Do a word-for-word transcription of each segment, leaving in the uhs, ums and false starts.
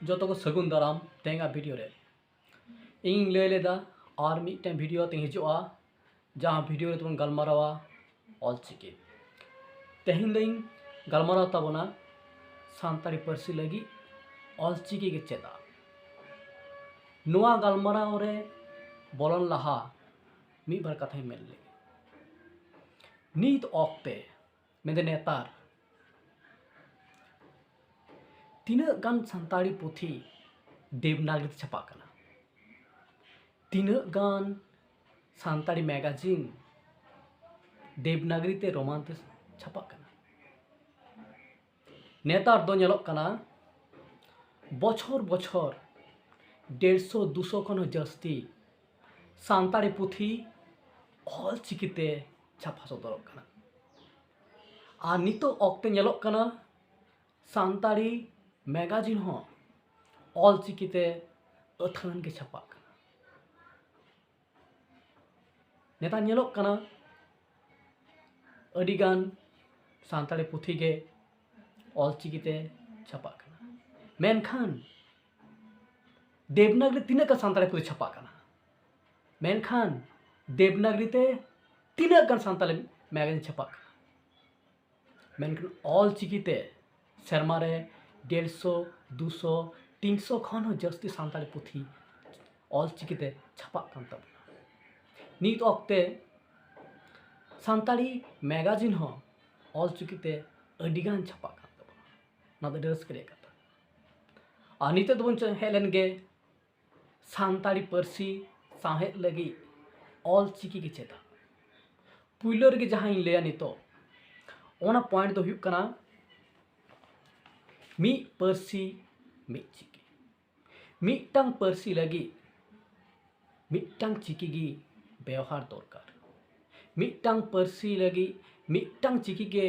ᱡᱚᱛᱚ ᱠᱚ ᱥᱟᱹᱜᱩᱱ ᱫᱟᱨᱟᱢ ᱛᱮᱦᱮᱧᱟᱜ ᱵᱷᱤᱰᱤᱭᱳ ᱨᱮ᱾ ᱤᱧ ᱞᱟᱹᱭ ᱞᱮᱫᱟ ᱟᱨ ᱢᱤᱫᱴᱮᱱ ᱵᱷᱤᱰᱤᱭᱳ ᱛᱤᱧ ᱦᱤᱡᱩᱜᱼᱟ, ᱡᱟᱦᱟᱸ ᱵᱷᱤᱰᱤᱭᱳ ᱨᱮ ᱛᱮᱵᱚᱱ ᱜᱟᱞᱢᱟᱨᱟᱣᱟ ᱚᱞᱪᱤᱠᱤ᱾ ᱛᱮᱦᱮᱧ ᱫᱚᱧ ᱜᱟᱞᱢᱟᱨᱟᱣ ᱛᱟᱵᱚᱱᱟ ᱥᱟᱱᱛᱟᱲᱤ ᱯᱟᱹᱨᱥᱤ ᱞᱟᱹᱜᱤᱫ ᱚᱞᱪᱤᱠᱤ ᱜᱮ ᱪᱮᱫᱟᱜ᱾ ᱱᱚᱣᱟ ᱜᱟᱞᱢᱟᱨᱟᱣ ᱨᱮ ᱵᱚᱞᱚᱱ ᱞᱟᱦᱟ ᱢᱤᱫ ᱵᱟᱨ ᱠᱟᱛᱷᱟᱧ ᱢᱮᱱ ᱞᱮᱜᱮ᱾ ᱱᱤᱛ ᱚᱠᱛᱮ, ᱢᱮᱱᱫᱚ ᱱᱮᱛᱟᱨ, ᱛᱤᱱᱟᱹᱜ ᱜᱟᱱ ᱥᱟᱱᱛᱟᱲᱤ ᱯᱩᱛᱷᱤ ᱫᱮᱵᱽᱱᱟᱜᱽᱨᱤ ᱛᱮ ᱪᱷᱟᱯᱟᱜ ᱠᱟᱱᱟ? ᱛᱤᱱᱟᱹᱜ ᱜᱟᱱ ᱥᱟᱱᱛᱟᱲᱤ ᱢᱮᱜᱟᱡᱤᱱ ᱫᱮᱵᱽᱱᱟᱜᱽᱨᱤ ᱛᱮ, ᱨᱳᱢᱟᱱ ᱛᱮ ᱪᱷᱟᱯᱟᱜ ᱠᱟᱱᱟ? ᱱᱮᱛᱟᱨ ᱫᱚ ᱧᱮᱞᱚᱜ ᱠᱟᱱᱟ, ᱵᱚᱪᱷᱚᱨ ᱵᱚᱪᱷᱚᱨ ᱰᱮᱲᱥᱚ ᱫᱩᱥᱚ ᱠᱷᱚᱱ ᱦᱚᱸ ᱡᱟᱹᱥᱛᱤ ᱥᱟᱱᱛᱟᱲᱤ ᱯᱩᱛᱷᱤ ᱚᱞᱪᱤᱠᱤ ᱛᱮ ᱪᱷᱟᱯᱟ ᱥᱚᱫᱚᱨᱚᱜ ᱠᱟᱱᱟ᱾ ᱟᱨ ᱱᱤᱛᱚᱜ ᱚᱠᱛᱮ ᱧᱮᱞᱚᱜ ᱠᱟᱱᱟ, ᱥᱟᱱᱛᱟᱲᱤ ᱢᱮᱜᱟᱡᱤᱱ ᱦᱚᱸ ᱚᱞᱪᱤᱠᱤ ᱛᱮ ᱟᱹᱛᱷᱟᱹᱱ ᱜᱮ ᱪᱷᱟᱯᱟᱜ ᱠᱟᱱᱟ᱾ ᱱᱮᱛᱟᱨ ᱧᱮᱞᱚᱜ ᱠᱟᱱᱟ, ᱟᱹᱰᱤᱜᱟᱱ ᱥᱟᱱᱛᱟᱲᱤ ᱯᱩᱛᱷᱤ ᱜᱮ ᱚᱞᱪᱤᱠᱤ ᱛᱮ ᱪᱷᱟᱯᱟᱜ ᱠᱟᱱᱟ᱾ ᱢᱮᱱᱠᱷᱟᱱ ᱫᱮᱵᱽᱱᱟᱜᱽᱨᱤ ᱛᱤᱱᱟᱹᱜ ᱜᱟᱱ ᱥᱟᱱᱛᱟᱲᱤ ᱯᱩᱛᱷᱤ ᱪᱷᱟᱯᱟᱜ ᱠᱟᱱᱟ? ᱢᱮᱱᱠᱷᱟᱱ ᱫᱮᱵᱽᱱᱟᱜᱽᱨᱤ ᱛᱮ ᱛᱤᱱᱟᱹᱜ ᱜᱟᱱ ᱥᱟᱱᱛᱟᱲᱤ ᱢᱮᱜᱟᱡᱤᱱ ᱪᱷᱟᱯᱟᱜ ᱠᱟᱱᱟ? ᱢᱮᱱᱠᱷᱟᱱ ᱚᱞᱪᱤᱠᱤ ᱛᱮ ᱥᱮᱨᱢᱟ ᱨᱮ ᱰᱮᱲᱥᱚ, ᱫᱩᱥᱚ, ᱛᱤᱱᱥᱚ ᱠᱷᱚᱱ ᱦᱚᱸ ᱡᱟᱹᱥᱛᱤ ᱥᱟᱱᱛᱟᱲᱤ ᱯᱩᱛᱷᱤ ᱚᱞᱪᱤᱠᱤ ᱛᱮ ᱪᱷᱟᱯᱟᱜ ᱠᱟᱱ ᱛᱟᱵᱚᱱᱟ᱾ ᱱᱤᱛ ᱚᱠᱛᱮ ᱥᱟᱱᱛᱟᱲᱤ ᱢᱮᱜᱟᱡᱤᱱ ᱦᱚᱸ ᱚᱞᱪᱤᱠᱤ ᱛᱮ ᱟᱹᱰᱤᱜᱟᱱ ᱪᱷᱟᱯᱟᱜ ᱠᱟᱱ ᱛᱟᱵᱚᱱᱟ᱾ ᱱᱚᱣᱟ ᱫᱚ ᱟᱹᱰᱤ ᱨᱟᱹᱥᱠᱟᱹ ᱨᱮᱭᱟᱜ ᱠᱟᱛᱷᱟ᱾ ᱟᱨ ᱱᱤᱛᱚᱜ ᱫᱚᱵᱚᱱ ᱪᱮ-, ᱦᱮᱡ ᱞᱮᱱ ᱜᱮ ᱥᱟᱱᱛᱟᱲᱤ ᱯᱟᱹᱨᱥᱤ ᱥᱟᱶᱦᱮᱫ ᱞᱟᱹᱜᱤᱫ ᱚᱞᱪᱤᱠᱤ ᱜᱮ ᱪᱮᱫᱟᱜ? ᱯᱩᱭᱞᱩ ᱨᱮᱜᱮ ᱡᱟᱦᱟᱸᱧ ᱞᱟᱹᱭᱟ ᱱᱤᱛᱚᱜ, ᱚᱱᱟ ᱯᱚᱭᱮᱱᱴ ᱫᱚ ᱦᱩᱭᱩᱜ ᱠᱟᱱᱟ ᱢᱤᱫ ᱯᱟᱹᱨᱥᱤ ᱢᱤᱫ ᱪᱤᱠᱤ᱾ ᱢᱤᱫᱴᱟᱝ ᱯᱟᱹᱨᱥᱤ ᱞᱟᱹᱜᱤᱫ ᱢᱤᱫᱴᱟᱝ ᱪᱤᱠᱤ ᱜᱮ ᱵᱮᱣᱦᱟᱨ ᱫᱚᱨᱠᱟᱨ᱾ ᱢᱤᱫᱴᱟᱝ ᱯᱟᱹᱨᱥᱤ ᱞᱟᱹᱜᱤᱫ ᱢᱤᱫᱴᱟᱝ ᱪᱤᱠᱤ ᱜᱮ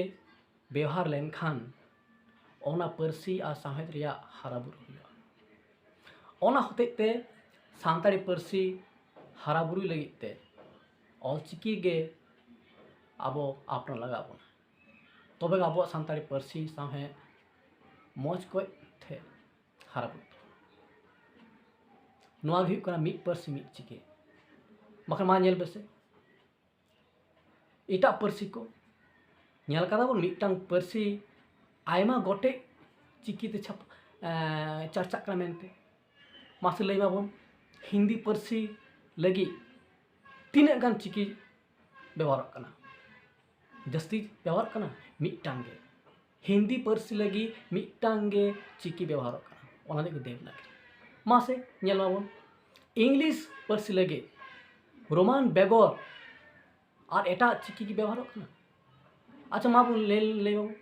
ᱵᱮᱣᱦᱟᱨ ᱞᱮᱱᱠᱷᱟᱱ ᱚᱱᱟ ᱯᱟᱹᱨᱥᱤ ᱟᱨ ᱥᱟᱶᱦᱮᱫ ᱨᱮᱭᱟᱜ ᱦᱟᱨᱟᱵᱩᱨᱩ ᱦᱩᱭᱩᱜᱼᱟ᱾ ᱚᱱᱟ ᱦᱚᱛᱮᱡ ᱛᱮ ᱥᱟᱱᱛᱟᱲᱤ ᱯᱟᱹᱨᱥᱤ ᱦᱟᱨᱟᱵᱩᱨᱩᱭ ᱞᱟᱹᱜᱤᱫ ᱛᱮ ᱚᱞᱪᱤᱠᱤ ᱜᱮ ᱟᱵᱚ ᱟᱯᱱᱟᱨ ᱞᱟᱜᱟᱣ ᱵᱚᱱᱟ᱾ ᱛᱚᱵᱮ ᱜᱮ ᱟᱵᱚᱣᱟᱜ ᱥᱟᱱᱛᱟᱲᱤ ᱯᱟᱹᱨᱥᱤ ᱥᱟᱶᱦᱮᱫ ᱢᱚᱡᱽ ᱠᱚᱡ ᱛᱮ ᱦᱟᱨᱟ ᱵᱩᱨᱩᱜ ᱛᱟᱵᱚᱱᱟ᱾ ᱱᱚᱣᱟ ᱜᱮ ᱦᱩᱭᱩᱜ ᱠᱟᱱᱟ ᱢᱤᱫ ᱯᱟᱹᱨᱥᱤ ᱢᱤᱫ ᱪᱤᱠᱤ᱾ ᱵᱟᱠᱷᱟᱱ ᱢᱟ ᱧᱮᱞ ᱯᱮᱥᱮ, ᱮᱴᱟᱜ ᱯᱟᱹᱨᱥᱤ ᱠᱚ ᱧᱮᱞ ᱠᱟᱫᱟ ᱵᱚᱱ, ᱢᱤᱫᱴᱟᱝ ᱯᱟᱹᱨᱥᱤ ᱟᱭᱢᱟ ᱜᱚᱴᱮᱡ ᱪᱤᱠᱤᱛᱮ ᱪᱷᱟᱯ ᱮᱸ, ᱪᱟᱨᱪᱟᱜ ᱠᱟᱱᱟ ᱢᱮᱱᱛᱮ᱾ ᱢᱟᱥᱮ ᱞᱟᱹᱭ ᱢᱟᱵᱚᱱ, ᱦᱤᱱᱫᱤ ᱯᱟᱹᱨᱥᱤ ᱞᱟᱹᱜᱤᱫ ᱛᱤᱱᱟᱹᱜ ᱜᱟᱱ ᱪᱤᱠᱤ ᱵᱮᱵᱚᱦᱟᱨᱚᱜ ᱠᱟᱱᱟ? ᱡᱟᱹᱥᱛᱤ ᱵᱮᱵᱚᱦᱟᱨᱚᱜ ᱠᱟᱱᱟ ᱢᱤᱫᱴᱟᱝ ᱜᱮ᱾ ᱦᱤᱱᱫᱤ ᱯᱟᱹᱨᱥᱤ ᱞᱟᱹᱜᱤᱫ ᱢᱤᱫᱴᱟᱝ ᱜᱮ ᱪᱤᱠᱤ ᱵᱮᱵᱚᱦᱟᱨᱚᱜ ᱠᱟᱱᱟ, ᱚᱱᱟ ᱫᱚ ᱦᱩᱭᱩᱜ ᱠᱟᱱᱟ ᱫᱮᱵᱽᱱᱟᱜᱚᱨᱤ᱾ ᱢᱟᱥᱮ ᱧᱮᱞ ᱢᱟᱵᱚᱱ, ᱤᱝᱞᱤᱥ ᱯᱟᱹᱨᱥᱤ ᱞᱟᱹᱜᱤᱫ ᱨᱳᱢᱟᱱ ᱵᱮᱜᱚᱨ ᱟᱨ ᱮᱴᱟᱜ ᱪᱤᱠᱤ ᱠᱤ ᱵᱮᱵᱚᱦᱟᱨᱚᱜ ᱠᱟᱱᱟ? ᱟᱪᱪᱷᱟ, ᱢᱟ ᱵᱚᱱ ᱞᱟᱹᱭ, ᱞᱟᱹᱭ ᱢᱟᱵᱚᱱ,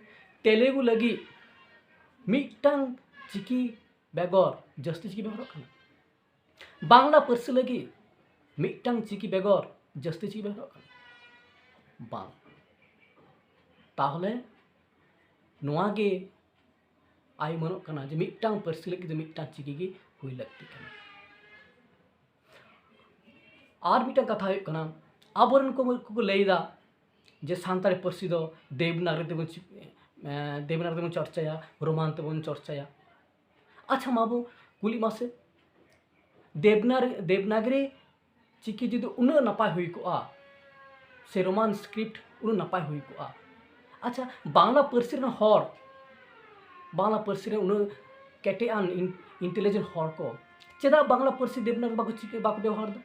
ᱛᱮᱞᱮᱜᱩ ᱞᱟᱹᱜᱤᱫ ᱢᱤᱫᱴᱟᱝ ᱪᱤᱠᱤ ᱵᱮᱜᱚᱨ ᱡᱟᱹᱥᱛᱤ ᱪᱤᱠᱤ ᱵᱮᱵᱚᱦᱟᱨᱚᱜ ᱠᱟᱱᱟ? ᱵᱟᱝᱞᱟ ᱯᱟᱹᱨᱥᱤ ᱞᱟᱹᱜᱤᱫ ᱢᱤᱫᱴᱟᱝ ᱪᱤᱠᱤ ᱵᱮᱜᱚᱨ ᱡᱟᱹᱥᱛᱤ ᱪᱤᱠᱤ ᱵᱮᱵᱚᱦᱟᱨᱚᱜ ᱠᱟᱱᱟ? ᱵᱟᱝ᱾ ᱛᱟᱦᱚᱞᱮ ᱱᱚᱣᱟ ᱜᱮ ᱟᱭ ᱢᱟᱱᱚᱜ ᱠᱟᱱᱟ ᱡᱮ ᱢᱤᱫᱴᱟᱝ ᱯᱟᱹᱨᱥᱤ ᱞᱟᱹᱜᱤᱫ ᱫᱚ ᱢᱤᱫᱴᱟᱝ ᱪᱤᱠᱤ ᱜᱮ ᱦᱩᱭ ᱞᱟᱹᱠᱛᱤ ᱠᱟᱱᱟ᱾ ᱟᱨ ᱢᱤᱫᱴᱟᱝ ᱠᱟᱛᱷᱟ ᱦᱩᱭᱩᱜ ᱠᱟᱱᱟ, ᱟᱵᱚᱨᱮᱱ ᱠᱚ, ᱠᱚᱠᱚ ᱞᱟᱹᱭ ᱮᱫᱟ ᱡᱮ ᱥᱟᱱᱛᱟᱲᱤ ᱯᱟᱹᱨᱥᱤ ᱫᱚ ᱫᱮᱵᱽᱱᱟᱜᱚᱨᱤ ᱛᱮᱵᱚᱱ ᱪᱤ-, ᱮᱸ, ᱫᱮᱵᱽᱱᱟᱜᱚᱨᱤ ᱛᱮᱵᱚᱱ ᱪᱚᱨᱪᱟᱭᱟ, ᱨᱳᱢᱟᱱ ᱛᱮᱵᱚᱱ ᱪᱚᱨᱪᱟᱭᱟ᱾ ᱟᱪᱪᱷᱟ, ᱢᱟ ᱵᱚ ᱠᱩᱞᱤ ᱢᱟᱥᱮ, ᱫᱮᱵᱽᱱᱟᱜᱚᱨᱤ, ᱫᱮᱵᱽᱱᱟᱜᱚᱨᱤ ᱪᱤᱠᱤ ᱡᱩᱫᱤ ᱩᱱᱟᱹᱜ ᱱᱟᱯᱟᱭ ᱦᱩᱭ ᱠᱚᱜᱼᱟ, ᱥᱮ ᱨᱳᱢᱟᱱ ᱥᱠᱨᱤᱯᱴ ᱩᱱᱟᱹᱜ ᱱᱟᱯᱟᱭ ᱦᱩᱭ ᱠᱚᱜᱼᱟ, ᱟᱪᱪᱷᱟ, ᱵᱟᱝᱞᱟ ᱯᱟᱹᱨᱥᱤ ᱨᱮᱱ ᱦᱚᱲ, ᱵᱟᱝᱞᱟ ᱯᱟᱹᱨᱥᱤ ᱨᱮ ᱩᱱᱟᱹᱜ ᱠᱮᱴᱮᱡ ᱟᱱ ᱤᱱ-, ᱤᱱᱴᱮᱞᱤᱡᱮᱱᱴ ᱦᱚᱲ ᱠᱚ ᱪᱮᱫᱟᱜ ᱵᱟᱝᱞᱟ ᱯᱟᱹᱨᱥᱤ ᱫᱮᱵᱽᱱᱟᱜᱚᱨᱤ ᱵᱟᱠᱚ ᱪᱤᱠᱟᱹ, ᱵᱟᱠᱚ ᱵᱮᱵᱚᱦᱟᱨ ᱮᱫᱟ?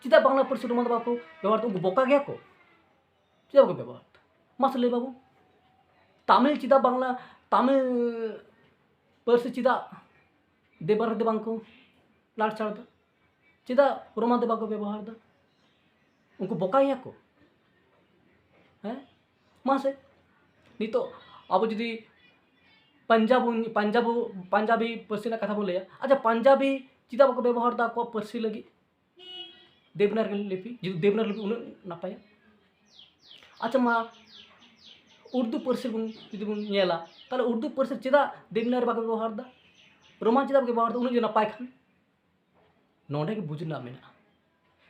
ᱪᱮᱫᱟᱜ ᱵᱟᱝᱞᱟ ᱯᱟᱹᱨᱥᱤ ᱨᱳᱢᱟᱱ ᱫᱚ ᱵᱟᱠᱚ ᱵᱮᱵᱚᱦᱟᱨ ᱮᱫᱟ? ᱩᱱᱠᱩ ᱵᱚᱠᱟ ᱜᱮᱭᱟ ᱠᱚ? ᱪᱮᱫᱟᱜ ᱵᱟᱠᱚ ᱵᱮᱵᱚᱦᱟᱨ ᱮᱫᱟ? ᱢᱟᱥᱮ ᱞᱟᱹᱭ ᱵᱟᱵᱚ, ᱛᱟᱢᱤᱞ ᱪᱮᱫᱟᱜ ᱵᱟᱝᱞᱟ, ᱛᱟᱢᱤᱞ ᱯᱟᱹᱨᱥᱤ ᱪᱮᱫᱟᱜ ᱫᱮᱵᱽᱱᱟᱜᱚᱨᱤ ᱛᱮ ᱵᱟᱝ ᱠᱚ ᱞᱟᱲᱪᱟᱲ ᱮᱫᱟ? ᱪᱮᱫᱟᱜ ᱨᱳᱢᱟᱱ ᱛᱮ ᱵᱟᱠᱚ ᱵᱮᱵᱚᱦᱟᱨ ᱮᱫᱟ? ᱩᱱᱠᱩ ᱵᱚᱠᱟ ᱜᱮᱭᱟ ᱠᱚ? ᱦᱮᱸ, ᱢᱟᱥᱮ, ᱱᱤᱛᱚᱜ ᱟᱵᱚ ᱡᱩᱫᱤ ᱯᱟᱧᱡᱟᱵ, ᱯᱟᱧᱡᱟᱵ, ᱯᱟᱧᱡᱟᱵᱤ ᱯᱟᱹᱨᱥᱤ ᱨᱮᱱᱟᱜ ᱠᱟᱛᱷᱟ ᱵᱚᱱ ᱞᱟᱹᱭᱟ, ᱟᱪᱪᱷᱟ, ᱯᱟᱧᱡᱟᱵᱤ ᱪᱮᱫᱟᱜ ᱵᱟᱠᱚ ᱵᱮᱵᱚᱦᱟᱨ ᱮᱫᱟ ᱟᱠᱚᱣᱟᱜ ᱯᱟᱹᱨᱥᱤ ᱞᱟᱹᱜᱤᱫ? ᱫᱮᱵᱽᱱᱟᱜᱚᱨᱤ ᱞᱤᱯᱤ, ᱡᱩᱫᱤ ᱫᱮᱵᱽᱱᱟᱜᱚᱨᱤ ᱞᱤᱯᱤ ᱩᱱᱟᱹᱜ ᱱᱟᱯᱟᱭᱟ᱾ ᱟᱪᱪᱷᱟ, ᱢᱟ, ᱩᱨᱫᱩ ᱯᱟᱹᱨᱥᱤ ᱵᱚᱱ, ᱡᱩᱫᱤ ᱵᱚᱱ ᱧᱮᱞᱟ, ᱛᱟᱦᱚᱞᱮ ᱩᱨᱫᱩ ᱯᱟᱹᱨᱥᱤ ᱪᱮᱫᱟᱜ ᱫᱮᱵᱽᱱᱟᱜᱚᱨᱤ ᱵᱟᱠᱚ ᱵᱮᱵᱚᱦᱟᱨ ᱮᱫᱟ? ᱨᱳᱢᱟᱱ ᱪᱮᱫᱟᱜ ᱵᱟᱠᱚ ᱵᱮᱵᱚᱦᱟᱨ ᱮᱫᱟ? ᱩᱱᱟᱹᱜ ᱡᱩᱫᱤ ᱱᱟᱯᱟᱭ ᱠᱷᱟᱱ, ᱱᱚᱰᱮ ᱜᱮ ᱵᱩᱡᱽ ᱨᱮᱱᱟᱜ ᱢᱮᱱᱟᱜᱼᱟ᱾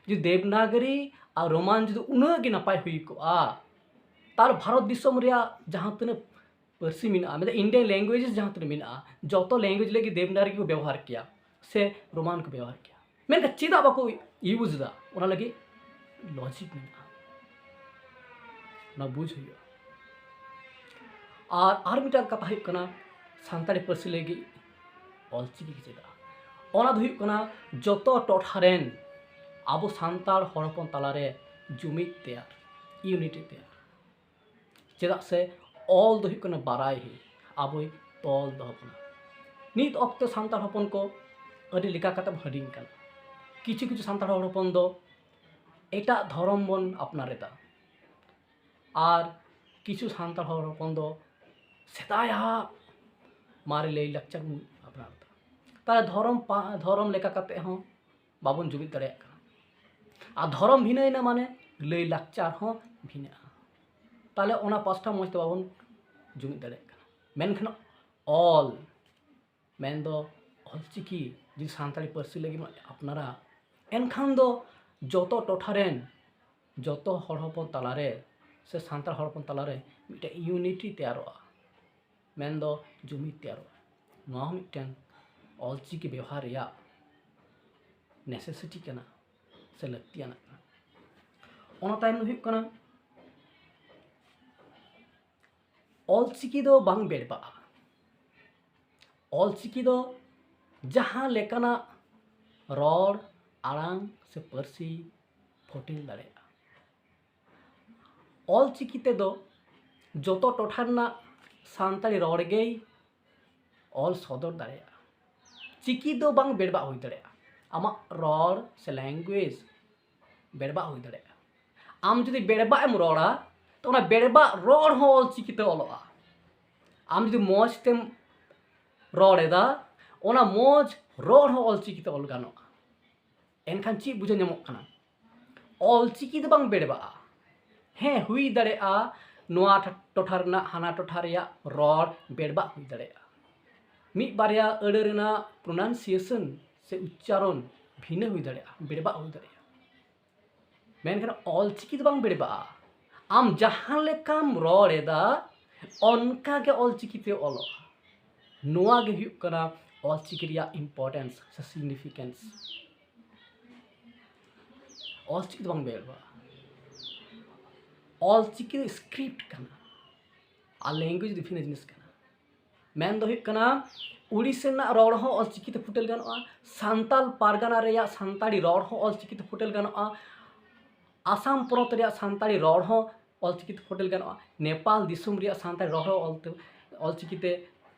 ᱡᱩᱫᱤ ᱫᱮᱵᱽᱱᱟᱜᱚᱨᱤ ᱟᱨ ᱨᱳᱢᱟᱱ ᱡᱩᱫᱤ ᱩᱱᱟᱹᱜ ᱜᱮ ᱱᱟᱯᱟᱭ ᱦᱩᱭ ᱠᱚᱜᱼᱟ, ᱛᱟᱦᱚᱞᱮ ᱵᱷᱟᱨᱚᱛ ᱫᱤᱥᱚᱢ ᱨᱮᱭᱟᱜ ᱡᱟᱦᱟᱸ ᱛᱤᱱᱟᱹᱜ ᱯᱟᱹᱨᱥᱤ ᱢᱮᱱᱟᱜᱼᱟ, ᱢᱮᱱᱫᱚ Indian languages ᱡᱟᱦᱟᱸ ᱛᱤᱱᱟᱹᱜ ᱢᱮᱱᱟᱜᱼᱟ, ᱡᱚᱛᱚ language ᱞᱟᱹᱜᱤᱫ ᱫᱮᱵᱽᱱᱟᱜᱚᱨᱤ ᱠᱚ ᱵᱮᱵᱚᱦᱟᱨ ᱠᱮᱭᱟ ᱥᱮ ᱨᱳᱢᱟᱱ ᱠᱚ ᱵᱮᱵᱚᱦᱟᱨ ᱠᱮᱭᱟ, ᱢᱮᱱᱠᱷᱟᱱ ᱪᱮᱫᱟᱜ ᱵᱟᱠᱚ ᱤᱭᱩᱡᱽ ᱮᱫᱟ? ᱚᱱᱟ ᱞᱟᱹᱜᱤᱫ ᱞᱚᱡᱤᱠ ᱢᱮᱱᱟᱜᱼᱟ, ᱚᱱᱟ ᱵᱩᱡᱽ ᱦᱩᱭᱩᱜᱼᱟ᱾ ᱟᱨ ᱟᱨ ᱢᱤᱫᱴᱟᱝ ᱠᱟᱛᱷᱟ ᱦᱩᱭᱩᱜ ᱠᱟᱱᱟ, ᱥᱟᱱᱛᱟᱲᱤ ᱯᱟᱹᱨᱥᱤ ᱞᱟᱹᱜᱤᱫ ᱚᱞᱪᱤᱠᱤ ᱜᱮ ᱪᱮᱫᱟᱜ? ᱚᱱᱟ ᱫᱚ ᱦᱩᱭᱩᱜ ᱠᱟᱱᱟ ᱡᱚᱛᱚ ᱴᱚᱴᱷᱟ ᱨᱮᱱ ᱟᱵᱚ ᱥᱟᱱᱛᱟᱲ ᱦᱚᱲ ᱦᱚᱯᱚᱱ ᱛᱟᱞᱟᱨᱮ ᱡᱩᱢᱤᱫ ᱛᱮᱭᱟᱨ, ᱤᱭᱩᱱᱤᱴᱤ ᱛᱮᱭᱟᱨ᱾ ᱪᱮᱫᱟᱜ ᱥᱮ ᱚᱞ ᱫᱚ ᱦᱩᱭᱩᱜ ᱠᱟᱱᱟ ᱵᱟᱨᱟᱭ ᱦᱤ, ᱟᱵᱚᱭ ᱛᱚᱞ ᱫᱚᱦᱚ ᱵᱚᱱᱟ᱾ ᱱᱤᱛ ᱚᱠᱛᱚ ᱥᱟᱱᱛᱟᱲ ᱦᱚᱯᱚᱱ ᱠᱚ ᱟᱹᱰᱤ ᱞᱮᱠᱟ ᱠᱟᱛᱮ ᱵᱚᱱ ᱦᱟᱹᱴᱤᱧ ᱠᱟᱱᱟ᱾ ᱠᱤᱪᱷᱩ ᱠᱤᱪᱷᱩ ᱥᱟᱱᱛᱟᱲ ᱦᱚᱲ ᱦᱚᱯᱚᱱ ᱫᱚ ᱮᱴᱟᱜ ᱫᱷᱚᱨᱚᱢ ᱵᱚᱱ ᱟᱯᱱᱟᱨ ᱮᱫᱟ, ᱟᱨ ᱠᱤᱪᱷᱩ ᱥᱟᱱᱛᱟᱲ ᱦᱚᱲ ᱦᱚᱯᱚᱱ ᱫᱚ ᱥᱮᱫᱟᱭᱟᱜ ᱢᱟᱨᱮ ᱞᱟᱹᱭ ᱞᱟᱠᱪᱟᱨ ᱵᱚᱱ ᱟᱯᱱᱟᱨ ᱮᱫᱟ᱾ ᱛᱟᱦᱞᱮ ᱫᱷᱚᱨᱚᱢ ᱯᱟ-, ᱫᱷᱚᱨᱚᱢ ᱞᱮᱠᱟ ᱠᱟᱛᱮ ᱦᱚᱸ ᱵᱟᱵᱚᱱ ᱡᱩᱢᱤᱫ ᱫᱟᱲᱮᱭᱟᱜ ᱠᱟᱱᱟ᱾ ᱟᱨ ᱫᱷᱚᱨᱚᱢ ᱵᱷᱤᱱᱟᱹᱭᱮᱱᱟ ᱢᱟᱱᱮ ᱞᱟᱹᱭ ᱞᱟᱠᱪᱟᱨ ᱦᱚᱸ ᱵᱷᱤᱱᱟᱹᱜᱼᱟ᱾ ᱛᱟᱦᱞᱮ ᱚᱱᱟ ᱯᱟᱥᱴᱟ ᱢᱚᱡᱽ ᱛᱮ ᱵᱟᱵᱚᱱ ᱡᱩᱢᱤᱫ ᱫᱟᱲᱮᱭᱟᱜ ᱠᱟᱱᱟ᱾ ᱢᱮᱱᱠᱷᱟᱱ ᱚᱞ, ᱢᱮᱱᱫᱚ ᱚᱞᱪᱤᱠᱤ ᱡᱩᱫᱤ ᱥᱟᱱᱛᱟᱲᱤ ᱯᱟᱹᱨᱥᱤ ᱞᱟᱹᱜᱤᱫ ᱵᱚᱱ ᱟᱯᱱᱟᱨᱟ, ᱮᱱᱠᱷᱟᱱ ᱫᱚ ᱡᱚᱛᱚ ᱴᱚᱴᱷᱟ ᱨᱮᱱ, ᱡᱚᱛᱚ ᱦᱚᱲ ᱦᱚᱯᱚᱱ ᱛᱟᱞᱟᱨᱮ ᱥᱮ ᱥᱟᱱᱛᱟᱲ ᱦᱚᱲ ᱦᱚᱯᱚᱱ ᱛᱟᱞᱟᱨᱮ ᱢᱤᱫᱴᱮᱱ ᱤᱭᱩᱱᱤᱴᱤ ᱛᱮᱭᱟᱨᱚᱜᱼᱟ, ᱢᱮᱱᱫᱚ ᱡᱩᱢᱤᱫ ᱛᱮᱭᱟᱨᱚᱜᱼᱟ᱾ ᱱᱚᱣᱟ ᱦᱚᱸ ᱢᱤᱫᱴᱮᱱ ᱚᱞᱪᱤᱠᱤ ᱵᱮᱣᱦᱟᱨ ᱨᱮᱭᱟᱜ ᱱᱮᱥᱮᱥᱤᱴᱤ ᱠᱟᱱᱟ ᱥᱮ ᱞᱟᱹᱠᱛᱤᱭᱟᱱᱟᱜ ᱠᱟᱱᱟ᱾ ᱚᱱᱟ ᱛᱟᱭᱚᱢ ᱫᱚ ᱦᱩᱭᱩᱜ ᱠᱟᱱᱟ, ᱚᱞᱪᱤᱠᱤ ᱫᱚ ᱵᱟᱝ ᱵᱮᱲᱵᱟᱜᱼᱟ᱾ ᱚᱞᱪᱤᱠᱤ ᱫᱚ ᱡᱟᱦᱟᱸ ᱞᱮᱠᱟᱱᱟᱜ ᱨᱚᱲ, ᱟᱲᱟᱝ ᱥᱮ ᱯᱟᱹᱨᱥᱤ ᱯᱷᱚᱴᱮᱞ ᱫᱟᱲᱮᱭᱟᱜᱼᱟ᱾ ᱚᱞᱪᱤᱠᱤ ᱛᱮᱫᱚ ᱡᱚᱛᱚ ᱴᱚᱴᱷᱟ ᱨᱮᱱᱟᱜ ᱥᱟᱱᱛᱟᱲᱤ ᱨᱚᱲ ᱜᱮᱭ ᱚᱞ ᱥᱚᱫᱚᱨ ᱫᱟᱲᱮᱭᱟᱜᱼᱟ᱾ ᱪᱤᱠᱤ ᱫᱚ ᱵᱟᱝ ᱵᱮᱲᱵᱟᱜ ᱦᱩᱭ ᱫᱟᱲᱮᱭᱟᱜᱼᱟ᱾ ᱟᱢᱟᱜ ᱨᱚᱲ ᱥᱮ ᱞᱮᱝᱜᱩᱭᱮᱡᱽ ᱵᱮᱲᱵᱟᱜ ᱦᱩᱭ ᱫᱟᱲᱮᱭᱟᱜᱼᱟ᱾ ᱟᱢ ᱡᱩᱫᱤ ᱵᱮᱲᱵᱟᱜ ᱮᱢ ᱨᱚᱲᱟ, ᱛᱚ ᱚᱱᱟ ᱵᱮᱲᱵᱟᱜ ᱨᱚᱲ ᱦᱚᱸ ᱚᱞᱪᱤᱠᱤ ᱛᱮ ᱚᱞᱚᱜᱼᱟ᱾ ᱟᱢ ᱡᱩᱫᱤ ᱢᱚᱡᱽ ᱛᱮᱢ ᱨᱚᱲ ᱮᱫᱟ, ᱚᱱᱟ ᱢᱚᱡᱽ ᱨᱚᱲ ᱦᱚᱸ ᱚᱞᱪᱤᱠᱤ ᱛᱮ ᱚᱞ ᱜᱟᱱᱚᱜᱼᱟ᱾ ᱮᱱᱠᱷᱟᱱ ᱪᱮᱫ ᱵᱩᱡᱷᱟᱹᱣ ᱧᱟᱢᱚᱜ ᱠᱟᱱᱟ? ᱚᱞᱪᱤᱠᱤ ᱫᱚ ᱵᱟᱝ ᱵᱮᱲᱵᱟᱜᱼᱟ᱾ ᱦᱮᱸ, ᱦᱩᱭ ᱫᱟᱲᱮᱭᱟᱜᱼᱟ ᱱᱚᱣᱟ ᱴᱚ-, ᱴᱚᱴᱷᱟ ᱨᱮᱱᱟᱜ ᱦᱟᱱᱟ ᱴᱚᱴᱷᱟ ᱨᱮᱭᱟᱜ ᱨᱚᱲ ᱵᱮᱲᱵᱟᱜ ᱦᱩᱭ ᱫᱟᱲᱮᱭᱟᱜᱼᱟ᱾ ᱢᱤᱫ ᱵᱟᱨᱭᱟ ᱟᱹᱲᱟᱹ ᱨᱮᱱᱟᱜ pronunciation ᱥᱮ ᱩᱪᱪᱟᱨᱚᱱ ᱵᱷᱤᱱᱟᱹ ᱦᱩᱭ ᱫᱟᱲᱮᱭᱟᱜᱼᱟ, ᱵᱮᱲᱵᱟᱜ ᱦᱩᱭ ᱫᱟᱲᱮᱭᱟᱜᱼᱟ᱾ ᱢᱮᱱᱠᱷᱟᱱ ᱚᱞᱪᱤᱠᱤ ᱫᱚ ᱵᱟᱝ ᱵᱮᱲᱵᱟᱜᱼᱟ᱾ ᱟᱢ ᱡᱟᱦᱟᱸ ᱞᱮᱠᱟᱢ ᱨᱚᱲ ᱮᱫᱟ, ᱚᱱᱠᱟ ᱜᱮ ᱚᱞᱪᱤᱠᱤ ᱛᱮ ᱚᱞᱚᱜᱼᱟ᱾ ᱱᱚᱣᱟ ᱜᱮ ᱦᱩᱭᱩᱜ ᱠᱟᱱᱟ ᱚᱞᱪᱤᱠᱤ ᱨᱮᱭᱟᱜ importance ᱥᱮ significance᱾ ᱚᱞᱪᱤᱠᱤ ᱫᱚ ᱵᱟᱝ ᱵᱮᱣᱦᱟᱨᱚᱜᱼᱟ᱾ ᱚᱞᱪᱤᱠᱤ ᱫᱚ script ᱠᱟᱱᱟ ᱟᱨ language ᱫᱚ ᱵᱷᱤᱱᱟᱹ ᱡᱤᱱᱤᱥ ᱠᱟᱱᱟ᱾ ᱢᱮᱱ ᱫᱚ ᱦᱩᱭᱩᱜ ᱠᱟᱱᱟ, ᱳᱲᱤᱥᱤ ᱨᱮᱱᱟᱜ ᱨᱚᱲ ᱦᱚᱸ ᱚᱞᱪᱤᱠᱤ ᱛᱮ ᱯᱷᱩᱴᱮᱞ ᱜᱟᱱᱚᱜᱼᱟ, ᱥᱟᱱᱛᱟᱞ ᱯᱟᱨᱜᱟᱱᱟ ᱨᱮᱭᱟᱜ ᱥᱟᱱᱛᱟᱲᱤ ᱨᱚᱲ ᱦᱚᱸ ᱚᱞᱪᱤᱠᱤ ᱛᱮ ᱯᱷᱩᱴᱮᱞ ᱜᱟᱱᱚᱜᱼᱟ, ᱟᱥᱟᱢ ᱯᱚᱱᱚᱛ ᱨᱮᱭᱟᱜ ᱥᱟᱱᱛᱟᱲᱤ ᱨᱚᱲ ᱦᱚᱸ ᱚᱞᱪᱤᱠᱤ ᱛᱮ ᱯᱷᱩᱴᱮᱞ ᱜᱟᱱᱚᱜᱼᱟ, ᱱᱮᱯᱟᱞ ᱫᱤᱥᱚᱢ ᱨᱮᱭᱟᱜ ᱥᱟᱱᱛᱟᱲᱤ ᱨᱚᱲ ᱦᱚᱸ ᱚᱞᱛᱮ, ᱚᱞᱪᱤᱠᱤ ᱛᱮ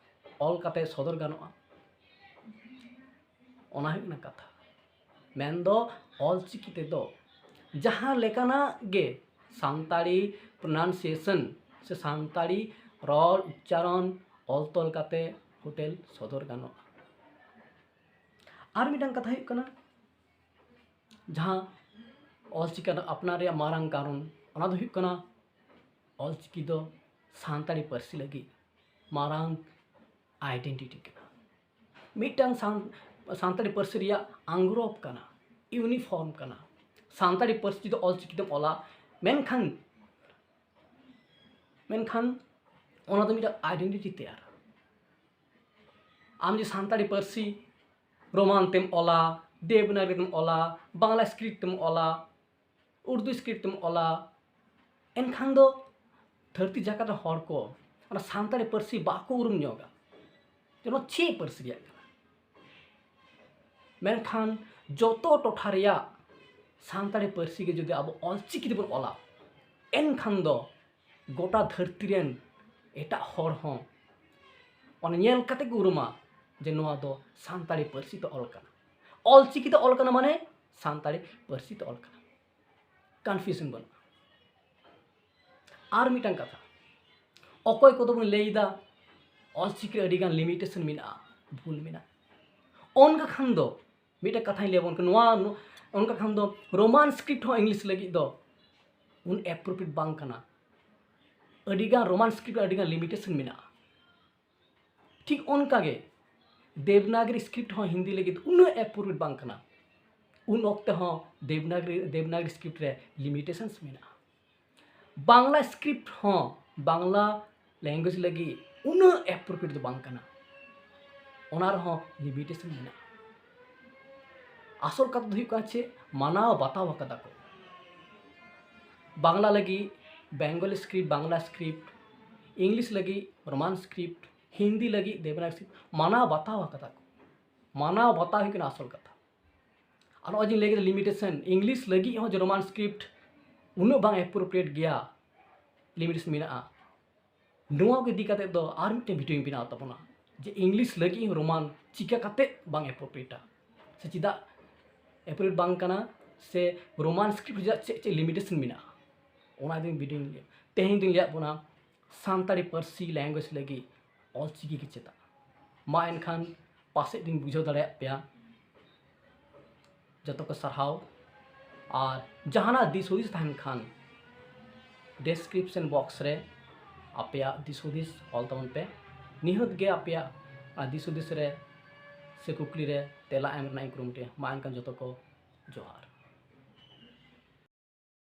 ᱚᱞ ᱠᱟᱛᱮ ᱥᱚᱫᱚᱨ ᱜᱟᱱᱚᱜᱼᱟ᱾ ᱚᱱᱟ ᱦᱩᱭᱩᱜ ᱠᱟᱱᱟ ᱠᱟᱛᱷᱟ᱾ ᱢᱮᱱᱫᱚ ᱚᱞᱪᱤᱠᱤ ᱛᱮᱫᱚ ᱡᱟᱦᱟᱸ ᱞᱮᱠᱟᱱᱟᱜ ᱜᱮ ᱥᱟᱱᱛᱟᱲᱤ pronunciation ᱥᱮ ᱥᱟᱱᱛᱟᱲᱤ ᱨᱚᱲ ᱩᱪᱪᱟᱨᱚᱱ ᱚᱞ ᱛᱚᱞ ᱠᱟᱛᱮ ᱯᱷᱩᱴᱮᱞ ᱥᱚᱫᱚᱨ ᱜᱟᱱᱚᱜᱼᱟ᱾ ᱟᱨ ᱢᱤᱫᱴᱟᱝ ᱠᱟᱛᱷᱟ ᱦᱩᱭᱩᱜ ᱠᱟᱱᱟ, ᱡᱟᱦᱟᱸ ᱚᱞᱪᱤᱠᱤ ᱟᱯᱱᱟᱨ ᱨᱮᱭᱟᱜ ᱢᱟᱨᱟᱝ ᱠᱟᱨᱚᱱ, ᱚᱱᱟ ᱫᱚ ᱦᱩᱭᱩᱜ ᱠᱟᱱᱟ ᱚᱞᱪᱤᱠᱤ ᱫᱚ ᱥᱟᱱᱛᱟᱲᱤ ᱯᱟᱹᱨᱥᱤ ᱞᱟᱹᱜᱤᱫ ᱢᱟᱨᱟᱝ identity ᱠᱟᱱᱟ, ᱢᱤᱫᱴᱟᱝ ᱥᱟᱱ-, ᱥᱟᱱᱛᱟᱲᱤ ᱯᱟᱹᱨᱥᱤ ᱨᱮᱭᱟᱜ ᱟᱝᱜᱽᱨᱚᱵ ᱠᱟᱱᱟ, uniform ᱠᱟᱱᱟ᱾ ᱥᱟᱱᱛᱟᱲᱤ ᱯᱟᱹᱨᱥᱤ ᱡᱩᱫᱤ ᱚᱞᱪᱤᱠᱤ ᱛᱮᱢ ᱚᱞᱟ, ᱢᱮᱱᱠᱷᱟᱱ, ᱢᱮᱱᱠᱷᱟᱱ ᱚᱱᱟ ᱫᱚ ᱢᱤᱫᱴᱟᱝ identity ᱛᱮᱭᱟᱨᱟ᱾ ᱟᱢ ᱡᱩᱫᱤ ᱥᱟᱱᱛᱟᱲᱤ ᱯᱟᱹᱨᱥᱤ ᱨᱳᱢᱟᱱ ᱛᱮᱢ ᱚᱞᱟ, ᱫᱮᱵᱽᱱᱟᱜᱚᱨᱤ ᱛᱮᱢ ᱚᱞᱟ, ᱵᱟᱝᱞᱟ script ᱛᱮᱢ ᱚᱞᱟ, ᱩᱨᱫᱩ script ᱛᱮᱢ ᱚᱞᱟ, ᱮᱱᱠᱷᱟᱱ ᱫᱚ ᱫᱷᱟᱹᱨᱛᱤ ᱡᱟᱠᱟᱛ ᱨᱮ ᱦᱚᱲ ᱠᱚ ᱚᱱᱟ ᱥᱟᱱᱛᱟᱲᱤ ᱯᱟᱹᱨᱥᱤ ᱵᱟᱠᱚ ᱩᱨᱩᱢ ᱧᱚᱜᱟ, ᱡᱮ ᱱᱚᱣᱟ ᱪᱮᱫ ᱯᱟᱹᱨᱥᱤ ᱨᱮᱭᱟᱜ ᱠᱟᱱᱟ᱾ ᱢᱮᱱᱠᱷᱟᱱ ᱡᱚᱛᱚ ᱴᱚᱴᱷᱟ ᱨᱮᱭᱟᱜ ᱥᱟᱱᱛᱟᱲᱤ ᱯᱟᱹᱨᱥᱤ ᱜᱮ ᱡᱩᱫᱤ ᱟᱵᱚ ᱚᱞᱪᱤᱠᱤ ᱛᱮᱵᱚᱱ ᱚᱞᱟ, ᱮᱱᱠᱷᱟᱱ ᱫᱚ ᱜᱚᱴᱟ ᱫᱷᱟᱹᱨᱛᱤ ᱨᱮᱱ ᱮᱴᱟᱜ ᱦᱚᱲ ᱦᱚᱸ ᱚᱱᱟ ᱧᱮᱞ ᱠᱟᱛᱮ ᱠᱚ ᱩᱨᱩᱢᱟ ᱡᱮ ᱱᱚᱣᱟ ᱫᱚ ᱥᱟᱱᱛᱟᱲᱤ ᱯᱟᱹᱨᱥᱤ ᱛᱮ ᱚᱞ ᱠᱟᱱᱟ᱾ ᱚᱞᱪᱤᱠᱤ ᱛᱮ ᱚᱞ ᱠᱟᱱᱟ ᱢᱟᱱᱮ ᱥᱟᱱᱛᱟᱲᱤ ᱯᱟᱹᱨᱥᱤ ᱛᱮ ᱚᱞ ᱠᱟᱱᱟ᱾ Confusion ᱵᱟᱹᱱᱩᱜᱼᱟ᱾ ᱟᱨ ᱢᱤᱫᱴᱟᱝ ᱠᱟᱛᱷᱟ, ᱚᱠᱚᱭ ᱠᱚᱫᱚ ᱵᱚᱱ ᱞᱟᱹᱭ ᱮᱫᱟ ᱚᱞᱪᱤᱠᱤ ᱨᱮ ᱟᱹᱰᱤᱜᱟᱱ limitation ᱢᱮᱱᱟᱜᱼᱟ, ᱵᱷᱩᱞ ᱢᱮᱱᱟᱜᱼᱟ᱾ ᱚᱱᱠᱟ ᱠᱷᱟᱱ ᱫᱚ ᱢᱤᱫᱴᱟᱝ ᱠᱟᱛᱷᱟᱧ ᱞᱟᱹᱭ ᱟᱵᱚᱱ ᱠᱟᱱᱟ, ᱱᱚᱣᱟ ᱱᱚ-, ᱚᱱᱠᱟ ᱠᱷᱟᱱ ᱫᱚ ᱨᱳᱢᱟᱱ script ᱦᱚᱸ English ᱞᱟᱹᱜᱤᱫ ᱫᱚ ᱩᱱ appropriate ᱵᱟᱝ ᱠᱟᱱᱟ᱾ ᱟᱹᱰᱤᱜᱟᱱ ᱨᱳᱢᱟᱱ script ᱨᱮ ᱟᱹᱰᱤᱜᱟᱱ limitation ᱢᱮᱱᱟᱜᱼᱟ᱾ ᱴᱷᱤᱠ ᱚᱱᱠᱟ ᱜᱮ ᱫᱮᱵᱽᱱᱟᱜᱽᱨᱤ script ᱦᱚᱸ ᱦᱤᱱᱫᱤ ᱞᱟᱹᱜᱤᱫ ᱩᱱᱟᱹᱜ appropriate ᱵᱟᱝ ᱠᱟᱱᱟ᱾ ᱩᱱ ᱚᱠᱛᱮ ᱦᱚᱸ ᱫᱮᱵᱽᱱᱟᱜᱽᱨᱤ, ᱫᱮᱵᱽᱱᱟᱜᱽᱨᱤ script ᱨᱮ limitations ᱢᱮᱱᱟᱜᱼᱟ᱾ ᱵᱟᱝᱞᱟ script ᱦᱚᱸ, ᱵᱟᱝᱞᱟ language ᱞᱟᱹᱜᱤᱫ ᱩᱱᱟᱹᱜ appropriate ᱫᱚ ᱵᱟᱝ ᱠᱟᱱᱟ᱾ ᱚᱱᱟ ᱨᱮᱦᱚᱸ limitation ᱢᱮᱱᱟᱜᱼᱟ᱾ ᱟᱥᱚᱞ ᱠᱟᱛᱷᱟ ᱫᱚ ᱦᱩᱭᱩᱜ ᱠᱟᱱᱟ ᱪᱮᱫ, ᱢᱟᱱᱟᱣ ᱵᱟᱛᱟᱣ ᱟᱠᱟᱫᱟ ᱠᱚ᱾ ᱵᱟᱝᱞᱟ ᱞᱟᱹᱜᱤᱫ Bengali script, Bangla script, English ᱞᱟᱹᱜᱤᱫ Roman script, ᱦᱤᱱᱫᱤ ᱞᱟᱹᱜᱤᱫ ᱫᱮᱵᱽᱱᱟᱜᱽᱨᱤ script ᱢᱟᱱᱟᱣ ᱵᱟᱛᱟᱣ ᱟᱠᱟᱫᱟ ᱠᱚ᱾ ᱢᱟᱱᱟᱣ ᱵᱟᱛᱟᱣ ᱦᱩᱭᱩᱜ ᱠᱟᱱᱟ ᱟᱥᱚᱞ ᱠᱟᱛᱷᱟ᱾ ᱟᱨ ᱱᱚᱜᱼᱚᱭ ᱡᱮᱧ ᱞᱟᱹᱭ ᱠᱮᱫᱟ limitation, English ᱞᱟᱹᱜᱤᱫ ᱦᱚᱸ ᱡᱮ Roman script ᱩᱱᱟᱹᱜ ᱵᱟᱝ appropriate ᱜᱮᱭᱟ, limitation ᱢᱮᱱᱟᱜᱼᱟ᱾ ᱱᱚᱣᱟ ᱠᱚ ᱤᱫᱤ ᱠᱟᱛᱮ ᱫᱚ ᱟᱨ ᱢᱤᱫᱴᱮᱱ video ᱤᱧ ᱵᱮᱱᱟᱣ ᱛᱟᱵᱚᱱᱟ, ᱡᱮ English ᱞᱟᱹᱜᱤᱫ ᱦᱚᱸ Roman ᱪᱤᱠᱟ ᱠᱟᱛᱮ ᱵᱟᱝ appropriateᱟ, ᱥᱮ ᱪᱮᱫᱟᱜ appropriate ᱵᱟᱝ ᱠᱟᱱᱟ, ᱥᱮ Roman script ᱨᱮᱭᱟᱜ ᱪᱮᱫ ᱪᱮᱫ limitation ᱢᱮᱱᱟᱜᱼᱟ, ᱚᱱᱟ ᱤᱫᱤ video ᱤᱧ ᱞᱟᱹᱭᱟ᱾ ᱛᱮᱦᱮᱧ ᱫᱚᱧ ᱞᱟᱹᱭᱟᱫ ᱵᱚᱱᱟ ᱥᱟᱱᱛᱟᱲᱤ ᱯᱟᱹᱨᱥᱤ language ᱞᱟᱹᱜᱤᱫ ᱚᱞᱪᱤᱠᱤ ᱜᱮ ᱪᱮᱫᱟᱜ᱾ ᱢᱟ ᱮᱱᱠᱷᱟᱱ ᱯᱟᱥᱮᱡ ᱫᱚᱧ ᱵᱩᱡᱷᱟᱹᱣ ᱫᱟᱲᱮᱭᱟᱜ ᱯᱮᱭᱟ᱾ ᱡᱚᱛᱚ ᱠᱚ ᱥᱟᱨᱦᱟᱣ᱾ ᱟᱨ ᱡᱟᱦᱟᱱᱟᱜ ᱫᱤᱥ ᱦᱩᱫᱤᱥ ᱛᱟᱦᱮᱱ ᱠᱷᱟᱱ description box ᱨᱮ ᱟᱯᱮᱭᱟᱜ ᱫᱤᱥ ᱦᱩᱫᱤᱥ ᱚᱞ ᱛᱟᱵᱚᱱ ᱯᱮ᱾ ᱱᱤᱦᱟᱹᱛ ᱜᱮ ᱟᱯᱮᱭᱟᱜ ᱚᱱᱟ ᱫᱤᱥ ᱦᱩᱫᱤᱥ ᱨᱮ ᱥᱮ ᱠᱩᱠᱞᱤ ᱨᱮ ᱛᱮᱞᱟ ᱮᱢ ᱨᱮᱱᱟᱜ ᱤᱧ ᱠᱩᱨᱩᱢᱩᱴᱩᱭᱟ᱾ ᱢᱟ ᱮᱱᱠᱷᱟᱱ ᱡᱚᱛᱚ ᱠᱚ ᱡᱚᱦᱟᱨ᱾